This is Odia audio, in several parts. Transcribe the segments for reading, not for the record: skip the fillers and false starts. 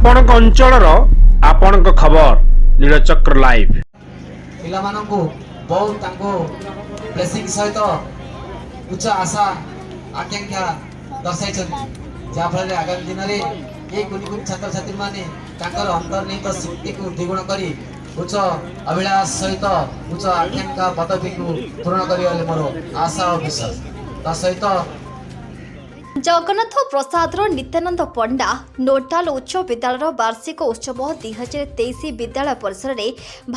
ଆପଣଙ୍କ ଅଞ୍ଚଳର ଆପଣଙ୍କ ଖବର, ନୀଳଚକ୍ର ଲାଇଭ୍। ପିଲାମାନଙ୍କୁ ବହୁତ ତାଙ୍କୁ ବ୍ଲେସିଂ ସହିତ ଉଚ୍ଚ ଆଶା ଆକାଂକ୍ଷା ଦର୍ଶାଇଛନ୍ତି, ଯାହାଫଳରେ ଆଗାମୀ ଦିନରେ ଏହି କୁନି କୁନି ଛାତ୍ରଛାତ୍ରୀମାନେ ତାଙ୍କର ଅନ୍ତର୍ନିହିତ ଶକ୍ତିକୁ ଦ୍ୱିଗୁଣ କରି ଉଚ୍ଚ ଅଭିଳାଷ ସହିତ ଉଚ୍ଚ ଆକାଂକ୍ଷା ପଦବୀକୁ ପୂରଣ କରିବେ ବୋଲି ମୋର ଆଶା ଓ ବିଶ୍ୱାସ। ତା ସହିତ ଜଗନ୍ନାଥ ପ୍ରସାଦର ନିତ୍ୟାନନ୍ଦ ପଣ୍ଡା ନୋଡାଲ ଉଚ୍ଚ ବିଦ୍ୟାଳୟର ବାର୍ଷିକ ଉତ୍ସବ 2023 ବିଦ୍ୟାଳୟ ପରିସରରେ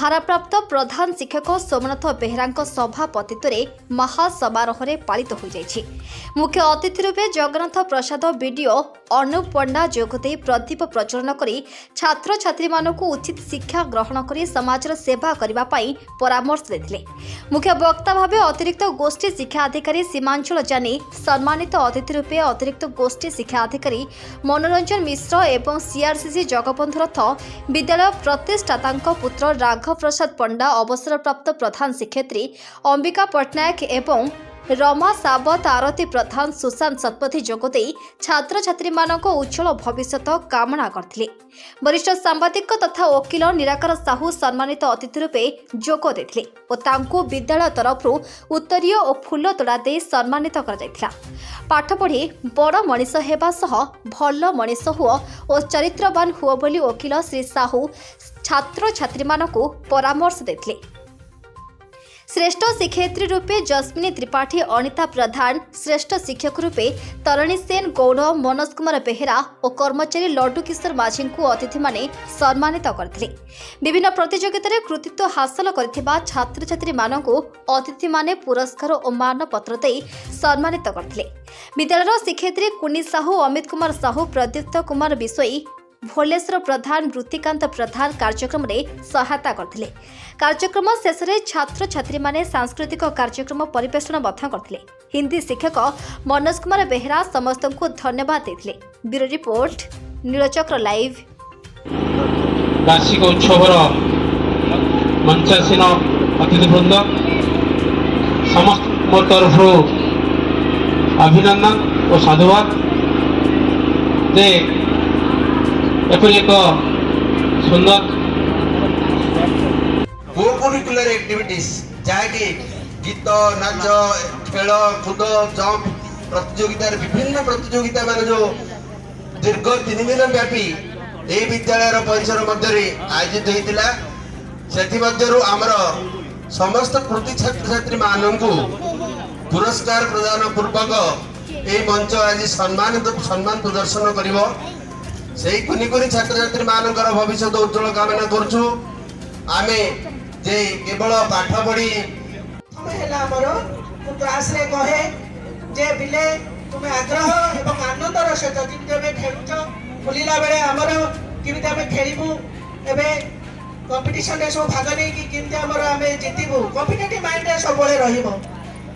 ଭାରପ୍ରାପ୍ତ ପ୍ରଧାନ ଶିକ୍ଷକ ସୋମନାଥ ବେହେରାଙ୍କ ସଭାପତିତ୍ୱରେ ମହାସମାରୋହରେ ପାଳିତ ହୋଇଯାଇଛି। ମୁଖ୍ୟ ଅତିଥି ରୂପେ ଜଗନ୍ନାଥ ପ୍ରସାଦ ବିଡିଓ ଅନୁପ ପଣ୍ଡା ଯୋଗଦେଇ ପ୍ରଦୀପ ପ୍ରଜ୍ୱଳନ କରି ଛାତ୍ରଛାତ୍ରୀମାନଙ୍କୁ ଉଚିତ ଶିକ୍ଷା ଗ୍ରହଣ କରି ସମାଜର ସେବା କରିବା ପାଇଁ ପରାମର୍ଶ ଦେଇଥିଲେ। ମୁଖ୍ୟ ବକ୍ତା ଭାବେ ଅତିରିକ୍ତ ଗୋଷ୍ଠୀ ଶିକ୍ଷା ଅଧିକାରୀ ସୀମାଞ୍ଚଳ ଜାନି, ସମ୍ମାନିତ ଅତିଥି ରୂପେ ଅତିରିକ୍ତ ଗୋଷ୍ଠୀ ଶିକ୍ଷା ଅଧିକାରୀ ମନୋରଞ୍ଜନ ମିଶ୍ର ଏବଂ ସିଆର୍ସିସି ଜଗବନ୍ଧୁ ରଥ, ବିଦ୍ୟାଳୟ ପ୍ରତିଷ୍ଠାତାଙ୍କ ପୁତ୍ର ରାଘବ ପ୍ରସାଦ ପଣ୍ଡା, ଅବସରପ୍ରାପ୍ତ ପ୍ରଧାନ ଶିକ୍ଷୟିତ୍ରୀ ଅମ୍ବିକା ପଟ୍ଟନାୟକ ଏବଂ ରମା ସାବତ, ଆରତୀ ପ୍ରଧାନ, ସୁଶାନ୍ତ ଶତପଥୀ ଯୋଗଦେଇ ଛାତ୍ରଛାତ୍ରୀମାନଙ୍କ ଉଜ୍ଜଳ ଭବିଷ୍ୟତ କାମନା କରିଥିଲେ। ବରିଷ୍ଠ ସାମ୍ବାଦିକ ତଥା ଓକିଲ ନିରାକାର ସାହୁ ସମ୍ମାନିତ ଅତିଥି ରୂପେ ଯୋଗ ଦେଇଥିଲେ ଓ ତାଙ୍କୁ ବିଦ୍ୟାଳୟ ତରଫରୁ ଉତ୍ତରୀୟ ଓ ଫୁଲ ତୋଡ଼ା ଦେଇ ସମ୍ମାନିତ କରାଯାଇଥିଲା। ପାଠ ପଢ଼ି ବଡ଼ ମଣିଷ ହେବା ସହ ଭଲ ମଣିଷ ହୁଅ ଓ ଚରିତ୍ରବାନ ହୁଅ ବୋଲି ଓକିଲ ଶ୍ରୀ ସାହୁ ଛାତ୍ରଛାତ୍ରୀମାନଙ୍କୁ ପରାମର୍ଶ ଦେଇଥିଲେ। ଶ୍ରେଷ୍ଠ ଶିକ୍ଷୟିତ୍ରୀ ରୂପେ ଜସ୍ମିନୀ ତ୍ରିପାଠୀ, ଅନିତା ପ୍ରଧାନ, ଶ୍ରେଷ୍ଠ ଶିକ୍ଷକ ରୂପେ ତରଣୀ ସେନ ଗୌଡ଼, ମନୋଜ କୁମାର ବେହେରା ଓ କର୍ମଚାରୀ ଲଡୁ କିଶୋର ମାଝୀଙ୍କୁ ଅତିଥିମାନେ ସମ୍ମାନିତ କରିଥିଲେ। ବିଭିନ୍ନ ପ୍ରତିଯୋଗିତାରେ କୃତିତ୍ୱ ହାସଲ କରିଥିବା ଛାତ୍ରଛାତ୍ରୀମାନଙ୍କୁ ଅତିଥିମାନେ ପୁରସ୍କାର ଓ ମାନପତ୍ର ଦେଇ ସମ୍ମାନିତ କରିଥିଲେ। ବିଦ୍ୟାଳୟର ଶିକ୍ଷୟିତ୍ରୀ କୁନି ସାହୁ, ଅମିତ କୁମାର ସାହୁ, ପ୍ରଦୀପ୍ତ କୁମାର ବିଷୋୟୀ, ଭୋଲେଶ୍ୱର ପ୍ରଧାନ, ବୃତ୍ତିକାନ୍ତ ପ୍ରଧାନ କାର୍ଯ୍ୟକ୍ରମରେ ସହାୟତା କରିଥିଲେ। କାର୍ଯ୍ୟକ୍ରମ ଶେଷରେ ଛାତ୍ରଛାତ୍ରୀମାନେ ସାଂସ୍କୃତିକ କାର୍ଯ୍ୟକ୍ରମ ପରିବେଷଣ ମଧ୍ୟ କରିଥିଲେ। ହିନ୍ଦୀ ଶିକ୍ଷକ ମନୋଜ କୁମାର ବେହେରା ସମସ୍ତଙ୍କୁ ଧନ୍ୟବାଦ ଦେଇଥିଲେ। Bureau report, Nilachakra live. ବାର୍ଷିକ ଉତ୍ସବର ମଞ୍ଚାସୀନ ଅତିଥିବୃନ୍ଦ, ସମସ୍ତ ମୋ ତରଫରୁ ଅଭିନନ୍ଦନ ଓ ସାଧୁବାଦ ଯେ ଏପରି ଏକ ସୁନ୍ଦର କୋ-କରିକୁଲାର ଆକ୍ଟିଭିଟିସ୍, ଯାହାକି ଗୀତ, ନାଚ, ଖେଳ କୁଦ, ଜମ୍ପ ପ୍ରତିଯୋଗିତାରେ ବିଭିନ୍ନ ପ୍ରତିଯୋଗିତା ମାନେ ଯେଉଁ ଦୀର୍ଘ 3 ଦିନ ବ୍ୟାପୀ ଏହି ବିଦ୍ୟାଳୟର ପରିସର ମଧ୍ୟରେ ଆୟୋଜିତ ହୋଇଥିଲା, ସେଥିମଧ୍ୟରୁ ଆମର ସମସ୍ତ କୃତି ଛାତ୍ରଛାତ୍ରୀ ମାନଙ୍କୁ ପୁରସ୍କାର ପ୍ରଦାନ ପୂର୍ବକ ଏହି ମଞ୍ଚ ଆଜି ସମ୍ମାନିତ ସମ୍ମାନ ପ୍ରଦର୍ଶନ କରିବ। ସେଇ କୁନି କୁନି ଛାତ୍ରଛାତ୍ରୀ ମାନଙ୍କର ଭବିଷ୍ୟତ ଉଜ୍ଜଳ କାମନା କରୁଛୁ ଆମେ ଯେ କେବଳ ପାଠ ପଢ଼ି ପ୍ରଥମେ ହେଲା ଆମର ମୁଁ କ୍ଲାସରେ କହେ ଯେ ପିଲେ, ତୁମେ ଆଗ୍ରହ ଏବଂ ଆନନ୍ଦର ସହିତ ଯେମିତି ଏବେ ଖେଳୁଛ, ଖୋଲିଲା ବେଳେ ଆମର କେମିତି ଆମେ ଖେଳିବୁ, ଏବେ କମ୍ପିଟିସନରେ ସବୁ ଭାଗ ନେଇକି କେମିତି ଆମର ଆମେ ଜିତିବୁ, କମ୍ପିଟେଟିଭ ମାଇଣ୍ଡରେ ସବୁବେଳେ ରହିବ।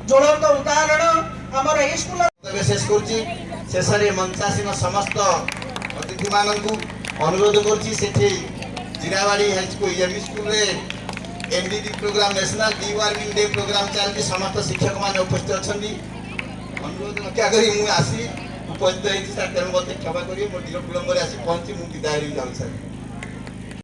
ଜ୍ୱଳନ୍ତ ଉଦାହରଣ ଆମର ଏଇ ସ୍କୁଲର ବକ୍ତବ୍ୟ ଶେଷ କରୁଛି। ଶେଷରେ ମଞ୍ଚାସୀନ ସମସ୍ତ ଅତିଥିମାନଙ୍କୁ ଅନୁରୋଧ କରୁଛି, ସେଠି ଜିରାବାଡ଼ି ହାଇସ୍କୁଲ ଏମ୍ଇ ସ୍କୁଲରେ NDD program, National Deworming Day program ଚାଲିଛି। ସମସ୍ତ ଶିକ୍ଷକମାନେ ଉପସ୍ଥିତ ଅଛନ୍ତି। ଅନୁରୋଧ ରକ୍ଷା କରି ମୁଁ ଆସି ଉପସ୍ଥିତ ହେଇଛି ସାର୍, ତେଣୁ ମୋତେ କ୍ଷମା କରିବେ। ମୋ ଟିକେ ବିଳମ୍ବରେ ଆସି ପହଞ୍ଚି ମୁଁ ବିଦାୟ ହେଇ ଯାଉଛି ସାର୍।